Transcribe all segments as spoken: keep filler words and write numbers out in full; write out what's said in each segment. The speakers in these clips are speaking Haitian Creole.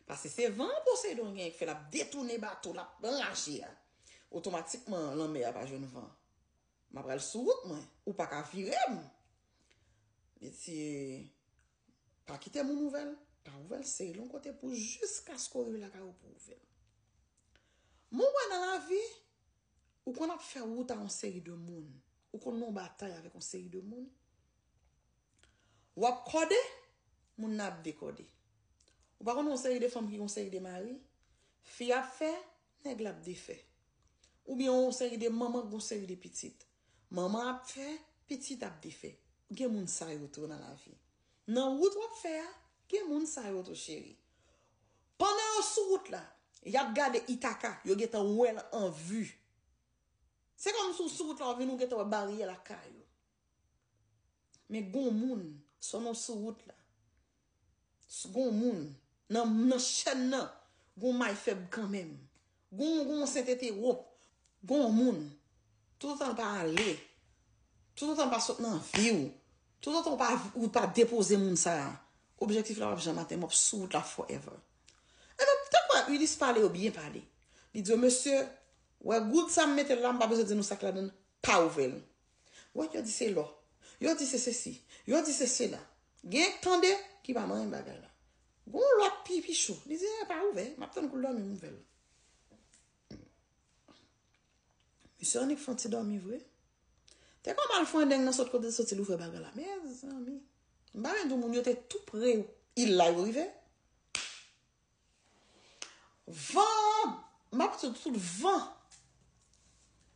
Paske se van Poseidon gen k fè l ap detounen bato, l ap anraje a. Otomatikman, lanmè a pa jwenn van. M ap pral sou wout mwen. Ou pa ka vire m. Li di, pa kite moun ouvè l. Pa ouvè l, sere l yon kote pou jiskaske w rive lakay ou pou ouvè l. Moun wè nan lavi, ou konn ap fè wout a yon seri de moun. Ou konn nan yon batay avèk yon seri de moun. W ap kòde, moun nan ap dekòde. Ou pa konn yon seri de fanm ki yon seri de mari, fi ap fè, nèg la ap defè. Oubyen yon seri de manman ki yon seri de pitit. Manman ap fè, pitit ap defè. Gen moun sa yo tou nan lavi. Nan wout w ap fè a, gen moun sa yo tou cheri. Pandan yo sou wout la, y ap gade Ithaca, yo gentan wè l an vi. Se kòmsi w sou wout la, w vin ou gentan wè baryè lakay ou. Men gon moun, sò nou sou wout la. S- Gon moun, nan, nan chèn nan, gon may fèb kanmenm. Gon, gon sentete wop. Gon moun, toutotan l pa ale, toutotan l pa sot nan vi w, toutotan w pa, ou pa depoze moun sa a, objektif la p ap janm atenn, w ap sou wout la forever. Ebyen, tankou Ulysse pale, yo byen pale. Li di yo, mesye, wè goud sa m mete l la, m pa bezwen di nou sa k ladan l, pa ouvè l. Wè, yo di se lò. Yo di se sesi. Yo di se sela. Gen tande ki pa manyen bagay la. Gon lòt pi, pi cho. Li di, eh, pa ouvè. M ap tann kou l dòmi, m ouvè l. Misye annik fè yon ti dòmi vre. Te kòman l fè yon deng nan sot kote l soti, l ouvè bagay la. Mezanmi. M pa menm di w moun yo te tou pre il la yo rive. Van, m ap di w tout van.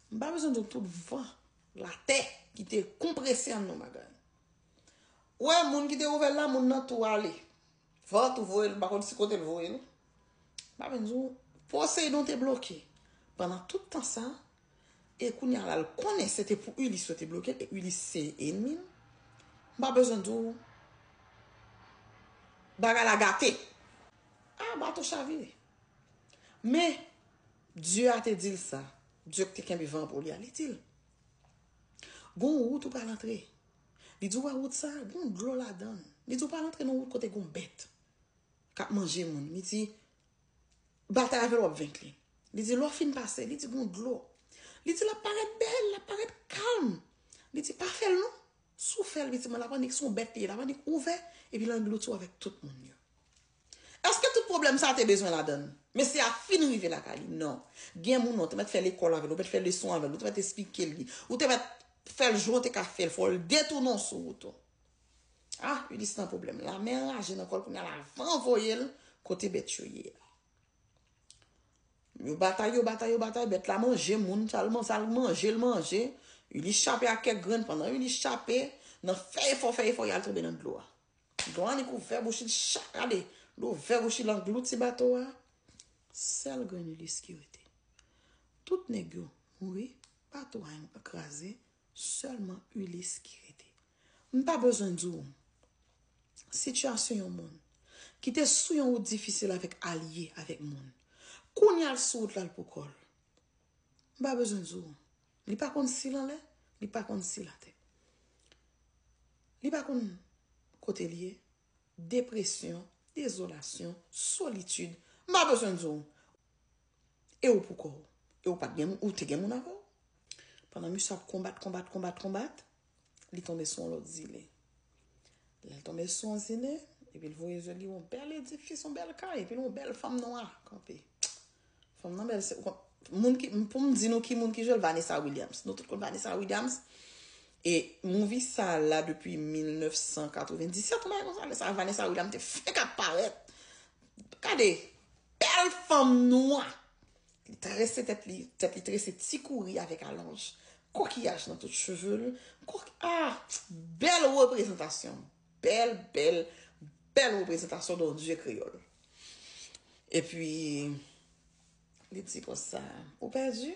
M pa bezwen di w tout van. Latè ki te konprese an nou bagay. Ou wè moun ki te ouvè l la, moun nan tou ale. Van tou voye l, m pa konn si kote l voye l. M pa bezwen di w, Poseidon te bloke. Pandan tout tan sa, e kounye a la, l konnen se te pou Ulysse yo te bloke l, e Ulysse se enmi l. M pa bezwen di w, bagay la gate. Ah, bato chavire. Men, Dye a te di l sa. Dye ki te kenbe van pou li a, li di l, gon wout ou pral antre. Li di, ou wè wout sa, gon dlo ladan l. Li di, ou pral antre nan wout kote gon bèt k ap manje moun. Li di, batay avè l, w ap venk li. Li di, lè w fin pase, li di, gon dlo. Li di, l ap parèt bèl, l ap parèt kalm. Li di, pa fè l non. Si w fè l, pitit mwen, l ap annik se yon bèt li ye, l ap annik ouvè, epi l anglouti w avèk tout moun yo. Èske tout pwoblèm sa a te bezwen ladan l? Mesye a fin rive lakay li. Non. Gen moun ou te mèt fè lekòl avè l, ou te mèt fè leson avè l, ou te mèt esplike li, ou te mèt fè l jan w te ka fè l, fò l detounen w sou wout ou. Ah, Ulysse nan pwoblèm. Lamè anraje nan kò l kounye a, la van voye l kote bèt yo ye a. Yo batay, yo batay, yo batay, bèt la manje moun, sa l man-, sa l manje, l manje. Ulysse chape ak kèk grenn, pandan Ulysse chape, nan fè efò, fè efò, y al tonbe nan dlo a. Dlo a annik ouvè bouch li, chak ale, l ouvè bouch li, l anglouti bato a. Sèl grenn Ulysse ki rete. Tout nèg yo mouri, bato a kraze, sèlman Ulysse ki rete. M pa bezwen di w sitiyasyon yon moun ki te sou yon wout difisil avèk alye, avèk moun. Kounye a l sou wout la, l pou kò l. M pa bezwen di w. Li pa konn si l anlè, li pa konn si l atè. Li pa konn kote l ye. Depresyon, dezolasyon, solitid. M pa bezwen di w. E ou pou kò w. E ou pa t gen, ou te gen moun avè w. Pandan misye ap konbat, konbat, konbat, konbat, li tonbe sou yon lòt zile. Lè l tonbe sou yon zile, epi l voye zye li yon bèl edifis, yon bèl kay, epi yon bèl fanm nwa kanpe. Fanm nan bèl, se, ou konn, moun ki, pou m di nou ki moun ki jwe l, Vanessa Williams. Nou tout konn Vanessa Williams. E movie sa la depi mil nèf san katrevenndisèt, yon bagay konsa, lè sa Vanessa Williams te fenk ap parèt. Gade, bèl fanm nwa. Li trese tèt li, tèt li trese ti kouri avèk alonj. Kokiyaj nan tout cheve l. Koki-, ah, bèl reprezantasyon. Bèl, bèl, bèl reprezantasyon de yon dye kreyòl. Epi, li di konsa, ou pèdi?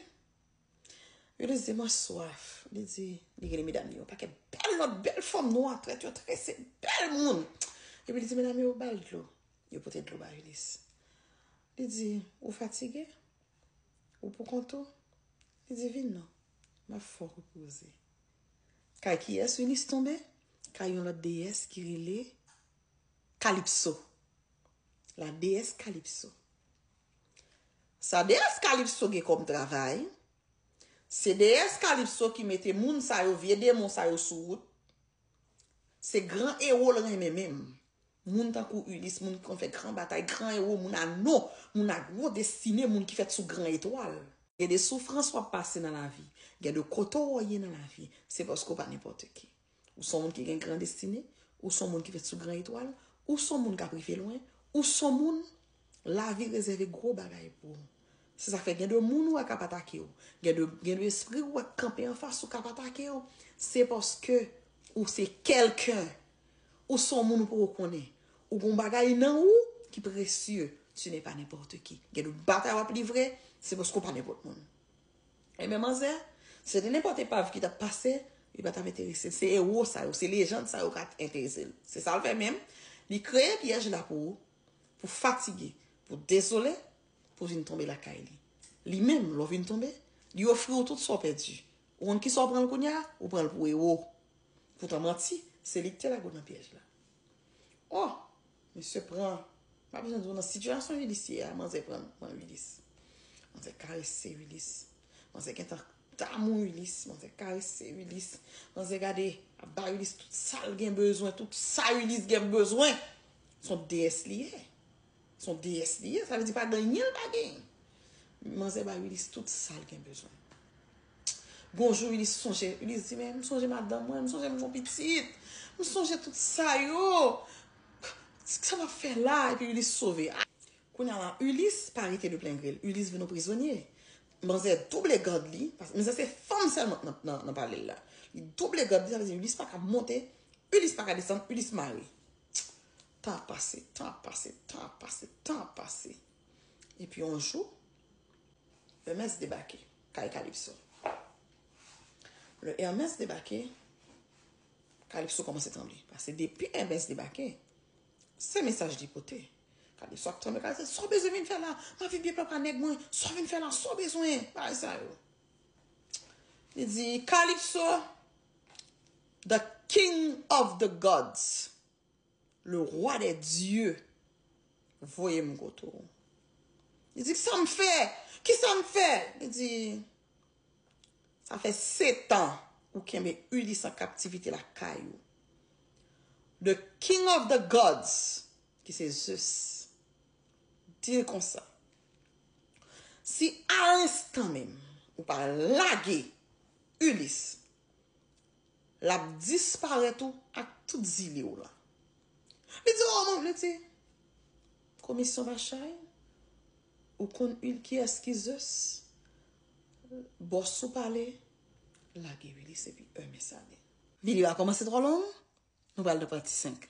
Yo di, mwen swaf. Li di, li rele medam li, yon pakèt bèl lòt, bèl fanm nwa, trèt yo trese, bèl moun. Epi li di, medam yo, ba l dlo. Yo pote dlo ba Ulysse. Li di, ou fatige? Ou pou kont ou? Li di, vin non. M ap fè w repoze. Kay kiyès Ulysse tonbe? Kay yon lòt deyès ki rele Calypso. La déesse Calypso. Sa déesse Calypso gen kòm travay, se déesse Calypso ki mete moun sa yo, vye demon sa yo sou wout. Se gran ewo l renmen menm. Moun tankou Ulysse, moun ki konn fè gran batay, gran ewo, moun a non, moun a gwo destine, moun ki fèt sou gran etwal. Gen de soufrans w ap pase nan lavi, gen de kote w ye nan lavi, se paske w pa nenpòt ki. Ou se yon moun ki gen gran destine, ou se yon moun ki fèt sou gran etwal, ou se yon moun k ap rive lwen, ou se yon moun lavi rezève gwo bagay pou ou. Se sa k fè gen de moun ou wè k ap atake w, gen de, gen de espri ou wè k kanpe anfas ou k ap atake w. Se paske ou se kèlken. Ou se yon moun ou poko konnen. Ou gon bagay nan ou ki presye. Tu n'es pas n'importe qui. Gen de batay w ap livre, se paske w pa nenpòt moun. Ebyen, manzè, se te nenpòt epav ki t ap pase, li pa t ap enterese l. Se ewo sa yo, se lejann sa yo ka enterese l. Se sa l fè menm. Li kreye pyèj la pou ou, pou fatige, pou dezole, pou vin tonbe lakay li. Li menm, lè w vin tonbe, li ofri w tout sa w pèdi. Ou konn kisa w pran l kounye a? Ou pran l pou ewo. Poutan manti, se li ki te lage w nan pyèj la. Oh, mesye pran. M pa bezwen di w nan sitiyasyon Ulysse ye a, manzè pran, pran Ulysse. Manzè karese Ulysse. Manzè gentan damou Ulysse, manzè karese Ulysse. Manzè gade, ap ba Ulysse tout sa l gen bezwen, tout sa Ulysse gen bezwen. Se yon deyès li ye. Se yon deyès li ye, sa vle di pa gen anyen l pa genyen. Manzè ba Ulysse tout sa l gen bezwen. Gon jou Ulysse sonje, Ulysse di, men m sonje madanm mwen, m sonje m gon pitit, m sonje tout sa yo. Sa m ap fè la? Epi Ulysse sove. Kounye a la, Ulysse pa rete de plen gre l. Ulysse vin yon prizonye. Manzè double gad li, paske manzè se fanm sèlman nan, nan, nan palè l la. Li double gad li, sa vle di Ulysse pa ka monte, Ulysse pa ka desann, Ulysse mare. Tan ap pase, tan ap pase, tan ap pase, tan ap pase. Epi yon jou, Hermès debake kay Calypso. Lè Hermès debake, Calypso kòmanse tranble. Paske depi Hermès debake, se mesaj li pote. Calypso ap tranble, Calypso, sa w bezwen vin fè la? M ap vin pye papa nèg mwen, sa w vin fè la, sa w bezwen? Bagay sa yo. Li di, Calypso, the king of the gods, le roi des dieux, voye m kote w. Li di, kisa m fè? Kisa m fè? Li di, sa fè sèt an ou kenbe Ulysse an kaptivite lakay ou. The king of the gods, ki se Zeus, di l konsa, si a lenstan menm ou pa lage Ulysse, l ap disparèt ou ak tout zile w la. Li di, oh, mwen, li di, komisyon pa chay, ou konn Ulysse, kiyès ki Zeus? Bòs ou pale, lage Ulysse epi Hermès ale. Videyo a kòmanse twò long, nou pral nan pati senk.